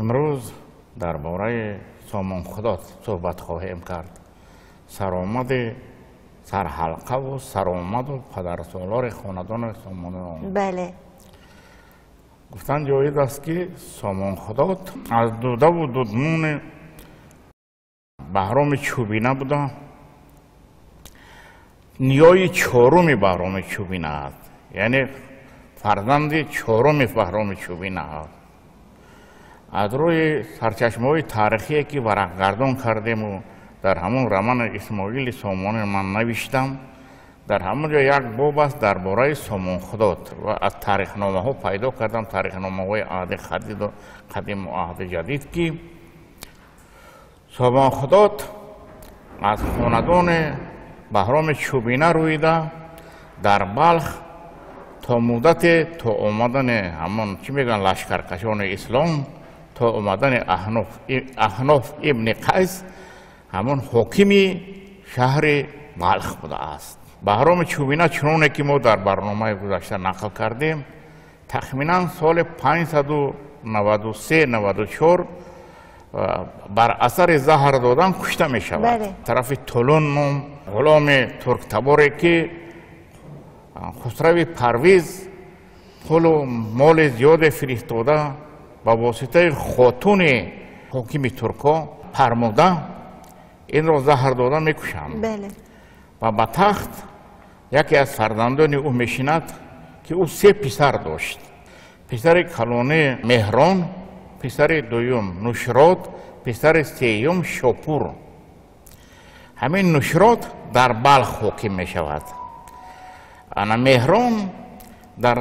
Имрӯз дар бораи Сомонхудот суҳбат хоҳем кард. Саромади сарҳалқаву саромаду падарсолори хонадони Сомониён. Бале. Гуфтан ҷоиз аст, ки Сомонхудот аз дудаву дудмони Баҳроми Чӯбина буда, ниёи чоруми Баҳроми Чӯбина аст, яъне фарзанди чоруми Баҳроми Чӯбина аст. Аз рӯи сарчашмаҳои таърихие, ки варақгардон кардему дар ҳамон романи Исмоили Сомонӣ ман навиштам, дар ҳамон ҷо як боб аст дар бораи Сомонхудот ва аз таърихномаҳо пайдо кардам, таърихномаҳои аҳди қадиму аҳди ҷадид, ки Сомонхудот аз хонадони Баҳроми Чӯбина рӯида дар Балх то муддате, то омадани ҳамон, чӣ мегӯянд, лашкаркашони ислом, то омадани Аҳноф ибни Қайс, ҳамон ҳокими шаҳри Балх будааст. Баҳроми Чӯбина, чуноне ки мо дар барномаи гузашта нақл кардем, тахминан соли 593-94 бар асари заҳр додан кушта мешавад. Тарафи Тулун ном ғуломи турктаборе, ки Хусрави Парвиз пулу моли зиёде фиристода, ба воситаи хотуни ҳокими туркҳо фармуда, инро заҳр дода мекушанд. Ва ба тахт яке аз фарзандони ӯ мешинад, ки ӯ се писар дошт: писари калонӣ Меҳрон, писари дуюм Нушрод, писари сеюм Шопур. Ҳамин Нушрод дар Балх ҳоким мешавад. Ана Меҳрон дар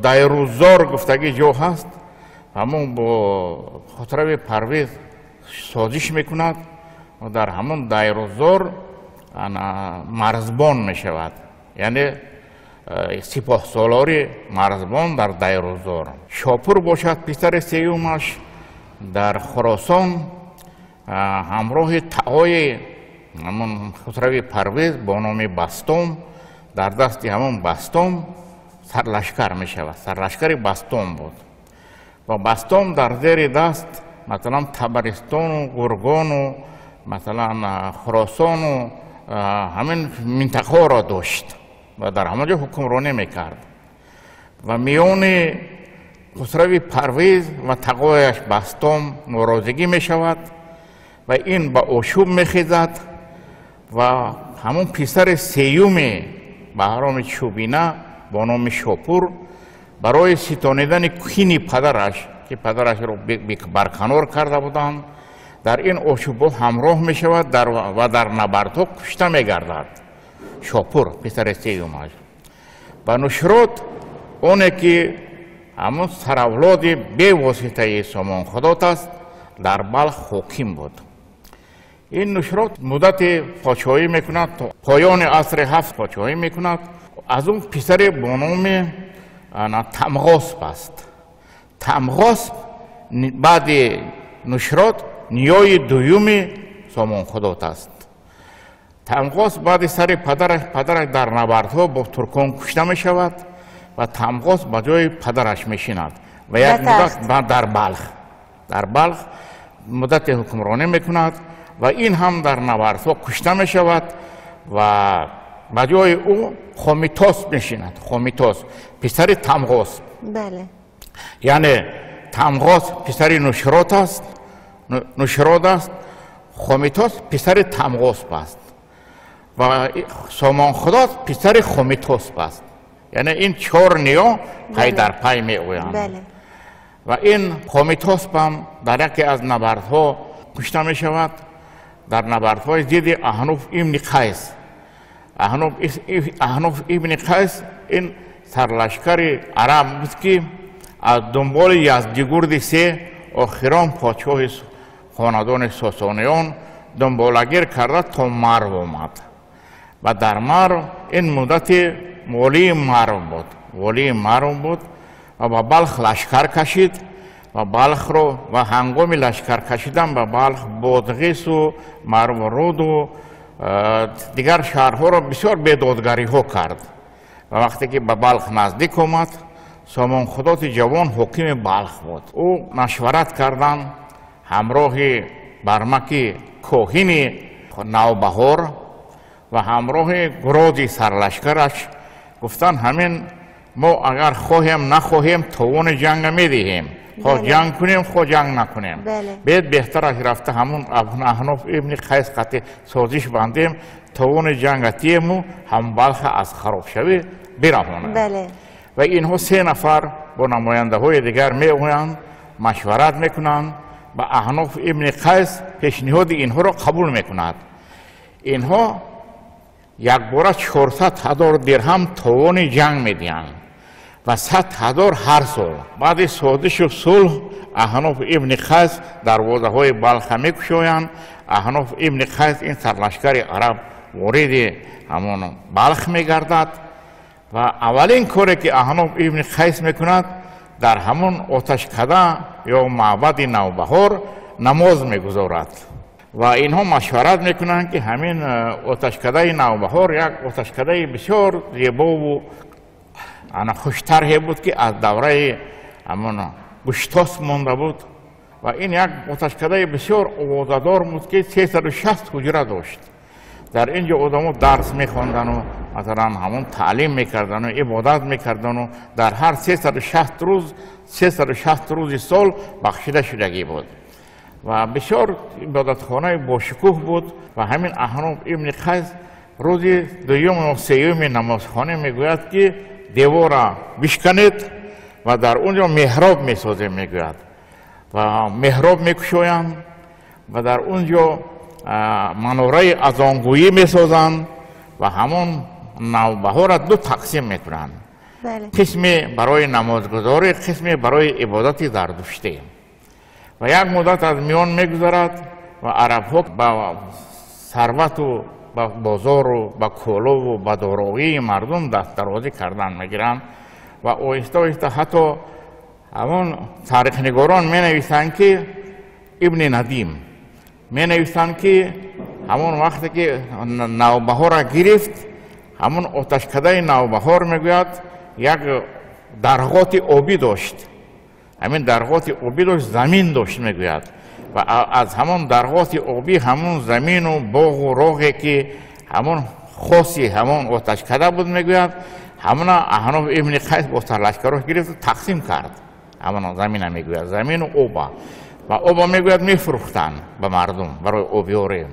Дайрузор гуфтагӣ ҷо ҳаст, ҳамон бо Хусрави Парвиз созиш мекунад ва дар ҳамон Дайрузор ана марзбон мешавад, яъне сипоҳсолори марзбон дар Дайрузор. Шопур бошад, писари сеюмаш, дар Хуросон ҳамроҳи таои ҳамон Хусрави Парвиз бо номи Бастом, дар дасти ҳамон Бастом сарлашкар мешавад. Сарлашкари Бастом буд ва Бастом дар зери даст, масалан, Табаристону Гургону, масалан, Хуросону ҳамин минтақаҳоро дошт ва дар ҳамон ҷо ҳукмронӣ мекард. Ва миёни Хусрави Парвиз ва тағояш Бастом норозигӣ мешавад ва ин ба ошӯб мехезад ва ҳамон писари сеюми Баҳроми Чӯбина бо номи Шопур барои ситонидани кини падараш, ки падарашро барканор карда буданд, дар ин ошӯбҳо ҳамроҳ мешавад ва дар набардҳо кушта мегардад Шопур, писари сеюмаш. Ва Нушрод, оне ки ҳамон саравлоди бевоситаи Сомонхудот аст, дар Балх ҳоким буд. Ин Нушрод муддати подшоҳӣ мекунад, то поёни асри ҳафт подшоҳӣ мекунад. Аз он писаре бо номи Тамғосп аст. Тамғосп баъди Нушрод ниёи дуюми Сомонхудот аст. Тамғосп баъди сари падараш, падараш дар набардҳо бо туркон кушта мешавад ва Тамғосп ба ҷои падараш мешинад ва як муддат дар Балх муддати ҳукмронӣ мекунад ва ин ҳам дар набардҳо кушта мешавад ва ба ҷои ӯ Хомитос мешинад. Хомитос, писари Тамғосп. Яъне Тамғос писари Нушрод аст, Нушрод аст, Хомитос писари Тамғосп аст ва Сомонхудот писари Хомитосп аст. Яъне ин чор ниё пай дар пай меоянд. Ва ин Хомитоспам дар яке аз набардҳо кушта мешавад, дар набардҳои зидди Аҳнуф ибни Қайс. Аҳнуф ибни Қайс ин сарлашкари араб буд, ки аз дунболи Яздигурди се, охирон подшоҳи хонадони Сосониён, дунболагир карда то Марв омад ва дар Марв ин муддати волии Марв буд, волии Марв буд ва ба Балх лашкар кашид ва Балхро, ва ҳангоми лашкар кашидан ба Балх, Бодғису Марвруду дигар шаҳрҳоро бисёр бедодгариҳо кард. Ва вақте ки ба Балх наздик омад, Сомонхудоти ҷавон ҳокими Балх буд. Ӯ машварат кардан ҳамроҳи Бармаки коҳини Навбаҳор ва ҳамроҳи Гуроди сарлашкараш гуфтанд, ҳамин мо агар хоҳем нахоҳем товони ҷанга медиҳем, хоҳ ҷанг кунем, хоҳ ҷанг накунем. Бед беҳтараш рафта ҳамун Аҳноф ибни Қайс қати созиш бандем, товони ҷанга тиему ҳам Балха аз харобшавӣ бираҳонем. Ва инҳо се нафар бо намояндаҳои дигар меоянд, машварат мекунанд ва Аҳноф ибни Қайс пешниҳоди инҳоро қабул мекунад. Инҳо якбора 400 000 дирҳам товони ҷанг медиҳанд ва 100 000 ҳар сол. Баъди созишу сулҳ Аҳноф ибни Қайс дарвозаҳои Балха мекушоянд. Аҳноф ибни Қайс ин сарлашкари араб вориди ҳамон Балх мегардад ва аввалин коре ки Аҳноф ибни Қайс мекунад, дар ҳамон оташкада ё маъбади Навбаҳор намоз мегузорад. Ва инҳо машварат мекунанд, ки ҳамин оташкадаи Навбаҳор як оташкадаи бисёр зебову хуштарҳе буд, ки аз давраи ҳамон Гуштос монда буд. Ва ин як оташкадаи бисёр овозадор буд, ки 360 ҳуҷра дошт. Дар ин ҷо одамо дарс мехондану масалан ҳамон таълим мекардану ибодат мекардану дар ҳар 360 рӯз, 360 рӯзи сол бахшида шудагӣ буд. Ва бисёр ибодатхонаи бошукӯҳ буд. Ва ҳамин Аҳноф ибни Қайс рӯзи дуюм ё сеюми намозхона мегӯяд, ки девора бишканед ва дар он ҷо меҳроб месозем, мегӯяд. Ва меҳроб мекушоянд ва дар он ҷо манораи азонгӯӣ месозанд ва ҳамон Навбаҳорро ду тақсим мекунанд: қисме барои намозгузорӣ, қисме барои ибодати зардуштӣ. Ва як муддат аз миён мегузарад ва арабҳо ба сарвату ба бозору ба колову ба дороии мардум дастдарозӣ кардан мегиранд ва оҳиста оҳиста ҳатто ҳамон таърихнигорон менависанд, ки Ибни Надим менависанд, ки ҳамон вақте ки Навбаҳорро гирифт, ҳамон оташкадаи Навбаҳор, мегӯяд, як дарғоти обӣ дошт. Ҳамин дарғоти обӣ дошт, замин дошт, мегӯяд. Ва аз ҳамон дарғоти обӣ ҳамон замину боғу роғе ки ҳамон хоси ҳамон оташкада буд, мегӯяд, ҳамона Аҳноф ибни Қайс бо сарлашкарош гирифту тақсим кард. Ҳамон замина, мегӯяд, замину оба. Ва оба, мегӯяд, мефурӯхтанд ба мардум барои обёрӣ.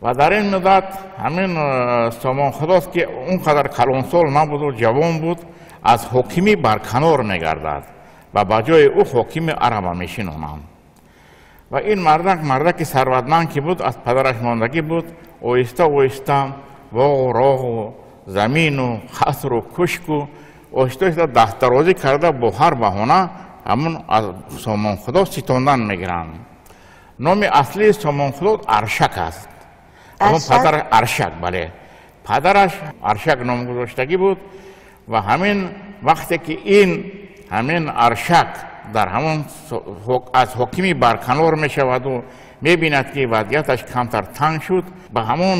Ва дар ин муддат ҳамин Сомонхудос, ки он қадар калонсол набуду ҷавон буд, аз ҳокимӣ барканор мегардад ва ба ҷои ӯ ҳокими араба мешинонанд. Ва ин мардак мардаки сарватманд ки буд, аз падараш мондагӣ буд, оҳиста оҳиста боғу роғу замину қасру кушку оҳиста оҳиста дастдарозӣ карда бо ҳар баҳона ҳамун аз Сомонхудо ситондан мегиранд. Номи аслии Сомонхудо Аршак аст. Ҳамон падар Аршак, бале, падараш Аршак номгузоштагӣ буд. Ва ҳамин вақте ки ин ҳамин Аршак дар ҳамон аз ҳокими барканор мешаваду мебинад, ки вазъияташ камтар танг шуд, ба ҳамон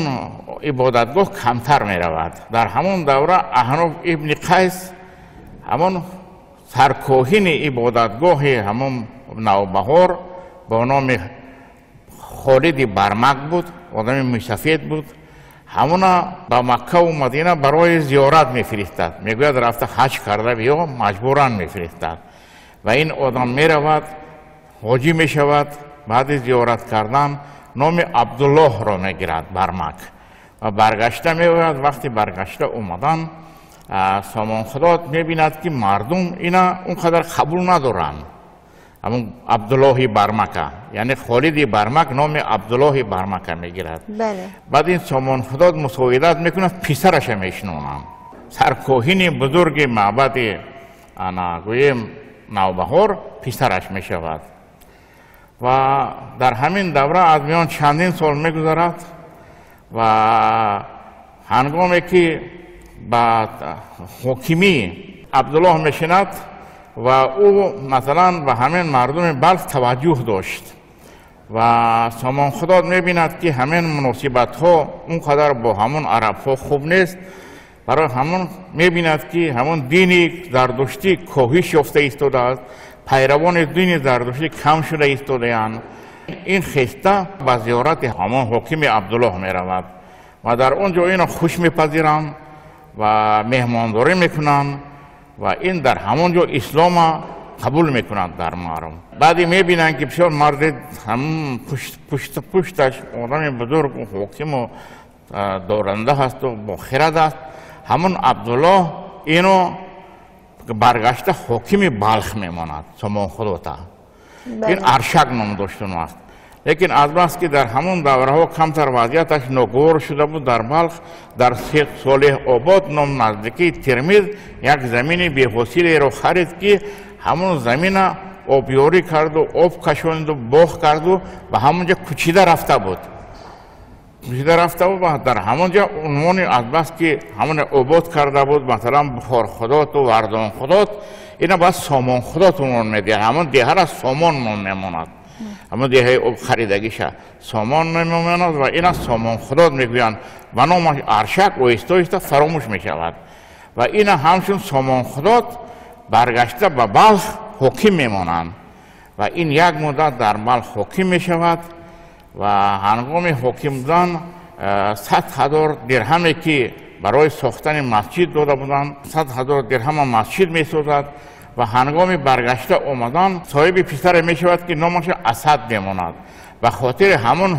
ибодатгоҳ камтар меравад. Дар ҳамон давра Аҳноф ибни Қайс ҳамон саркоҳини ибодатгоҳи ҳамон Навбаҳор бо номи Холиди Бармак буд, одами мӯйсафед буд, ҳамона ба Маккаву Мадина барои зиёрат мефиристад. Мегӯяд, рафта ҳаҷ карда биё, маҷбуран мефиристад. Ва ин одам меравад, ҳоҷӣ мешавад. Баъди зиёрат кардан номи Абдуллоҳро мегирад Бармак ва баргашта меояд. Вақти баргашта омадан Сомонхудо мебинад, ки мардум ина он қадар қабул надоранд, ҳамон Абдуллоҳи Бармака, яъне Холиди Бармак номи Абдуллоҳи Бармака мегирад. Баъд ин Сомонхудо мусоидат мекунад, писараша мешинонанд саркоҳини бузурги маъбади ана гӯем Навбаҳор писараш мешавад. Ва дар ҳамин давра аз миён чандин сол мегузарад ва ҳангоме ки ба ҳокимӣ Абдуллоҳ мешинад ва ӯ масалан ба ҳамин мардуми Балх таваҷҷӯҳ дошт ва Сомонхудо мебинад, ки ҳамин муносибатҳо он қадар бо ҳамон арабҳо хуб нест. Барои ҳамон мебинад, ки ҳамон дини зардуштӣ коҳиш ёфта истодааст, пайравони дини зардуштӣ кам шуда истодаанд. Ин хеста ба зиёрати ҳамон ҳокими Абдуллоҳ меравад ва дар он ҷо инро хуш мепазиранд ва меҳмондорӣ мекунанд ва ин дар ҳамон ҷо ислома қабул мекунанд дар мардум. Баъде мебинанд, ки бисёр марди ҳамон пушташ одами бузург, ҳокиму доранда ҳасту бохирад аст. Ҳамон Абдуллоҳ ино баргашта ҳокими Балх мемонад, Сомонхудота. Ин Аршак ном дошт он вақт. Лекин азбаски дар ҳамон давраҳо камтар вазъияташ ногувор шуда буд дар Балх, дар Солеҳ Обод ном наздикии Термиз як замини беҳосилеро харид, ки ҳамон замина обёрӣ карду, об кашонду, боғ карду ва ҳамон ҷо кӯчида рафта буд. Кӯчида рафта буд ва дар ҳамон ҷо унвони азбаски ҳамон обод карда буд, масалан Бухорхудоту Вардонхудот, ина баъд Сомонхудот унвон медиҳад. Ҳамон деҳара Сомон ном мемонад. Ҳамон деҳаи об харидагиша Сомон мемонад ва ина Сомонхудот мегӯянд ва номаш Аршак оҳиста оҳиста фаромӯш мешавад. Ва ина ҳамчун Сомонхудот баргашта ба Балх ҳоким мемонанд. Ва ин як муддат дар Балх ҳоким мешавад ва ҳангоми ҳоким будан 100 000 дирҳаме, ки барои сохтани масҷид дода буданд, 100 000 дирҳама масҷид месозад. Ва ҳангоми баргашта омадан соҳиби писаре мешавад, ки номаш Асад мемонад, ба хотири ҳамон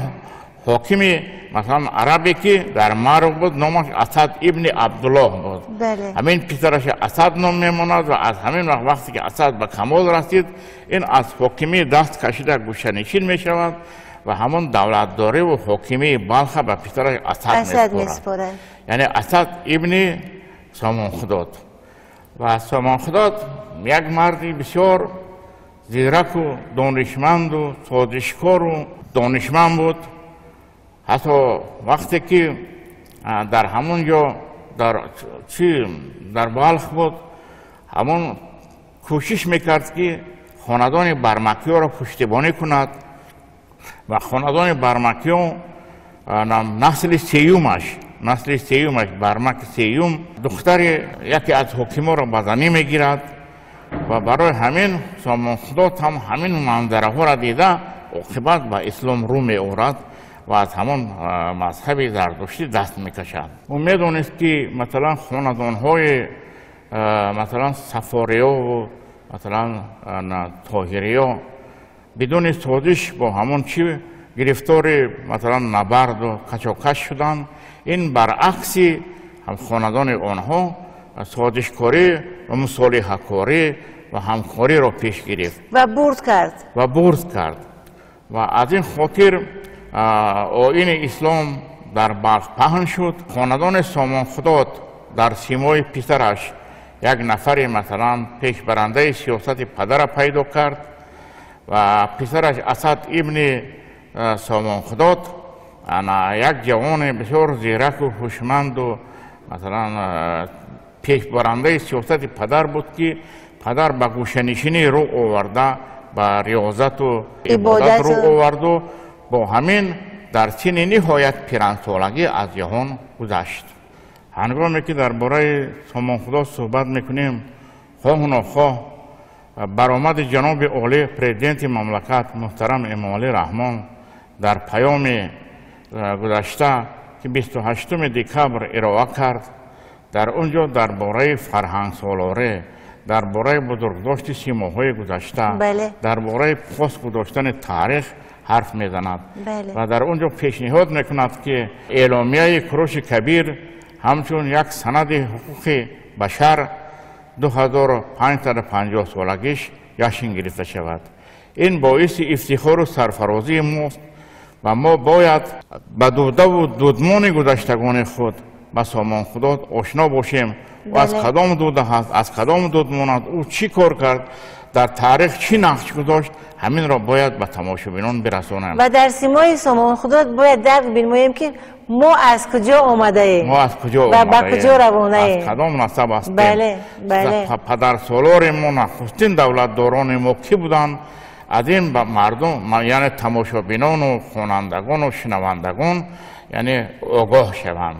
ҳокими масалан арабе, ки дар Марв буд, номаш Асад ибни Абдуллоҳ буд. Ҳамин писараш Асад ном мемонад ва аз ҳамин вақт, вақте ки Асад ба камол расид, ин аз ҳокимӣ даст кашида гӯшанишин мешавад ва ҳамон давлатдориву ҳокимии Балха ба писараш Асад месупорад, яъне Асад ибни Сомонхудод. Ва Сомонхудод як марди бисёр зираку донишманду созишкору донишманд буд. Ҳатто вақте ки дар ҳамон ҷо дар чи дар Балх буд, ҳамон кӯшиш мекард, ки хонадони Бармакиёро пуштибонӣ кунад. Ва хонадони Бармакиё насли сеюмаш Бармаки сеюм духтари яке аз ҳокиморо ба занӣ мегирад. Ва барои ҳамин Сомонхудот ҳам ҳамин манзараҳоро дида, оқибат ба ислом рӯ меорад ва аз ҳамон мазҳаби зардуштӣ даст мекашад. Ӯ медонист, ки масалан хонадонҳои масалан Сафориёву масалан Тоҳириё бидуни созиш бо ҳамон чӣ гирифтори масалан набарду кашокаш шуданд. Ин баръакси хонадони онҳо созишкорӣ ва мусолиҳакорӣ ва ҳамкориро пеш гирифт. Ва бурд кард. Ва бурд кард. Ва аз ин хотир оини ислом дар Балх паҳн шуд. Хонадони Сомонхудод дар симои писараш як нафари масалан пешбарандаи сиёсати падара пайдо кард. Ва писараш Асад ибни Сомонхудод як ҷавони бисёр зираку ҳушманду масалан пешбарандаи сиёсати падар буд, ки падар ба гӯшанишинӣ рӯ оварда, ба риёзату ибодат рӯ оварду бо ҳамин дар синни ниҳоят пирансолагӣ аз ҷаҳон гузашт. Ҳангоме ки дар бораи Сомонхудод суҳбат мекунем, хоҳу нохоҳ баромади ҷаноби олӣ, президенти мамлакат муҳтарам Эмомалӣ Раҳмон дар паёми гузашта, ки 28 декабр ироа кард, дар он ҷо дар бораи фарҳангсолорӣ, дар бораи бузургдошти симоҳои гузашта, дар бораи пос гузоштани таърих ҳарф мезанад ва дар он ҷо пешниҳод мекунад, ки эъломияи Куруши Кабир ҳамчун як санади ҳуқуқи башар 2550 солагиш ҷашн гирифта шавад. Ин боиси ифтихору сарфарозии мост ва мо бояд ба дудаву дудмони гузаштагони худ, ба Сомонхудод ошно бошем. Аз кадом дуда ҳаст, аз кадом дудмон аст, ӯ чӣ кор кард, дар таърих чӣ нақш гузошт, ҳаминро бояд ба тамошобинон бирасонем. Ва дар симои Сомонхудод бояд дарк бинмоем, ки мо аз куҷо омадаем. Мо аз куҷо ва ба куҷо равонаем. Аз кадом насаб ҳастем. Бале, бале. Падарсолори мо, нахустин давлатдорони мо кӣ буданд? Аз ин ба мардум, яъне тамошобинону хонандагону шунавандагон, яъне огоҳ шаванд.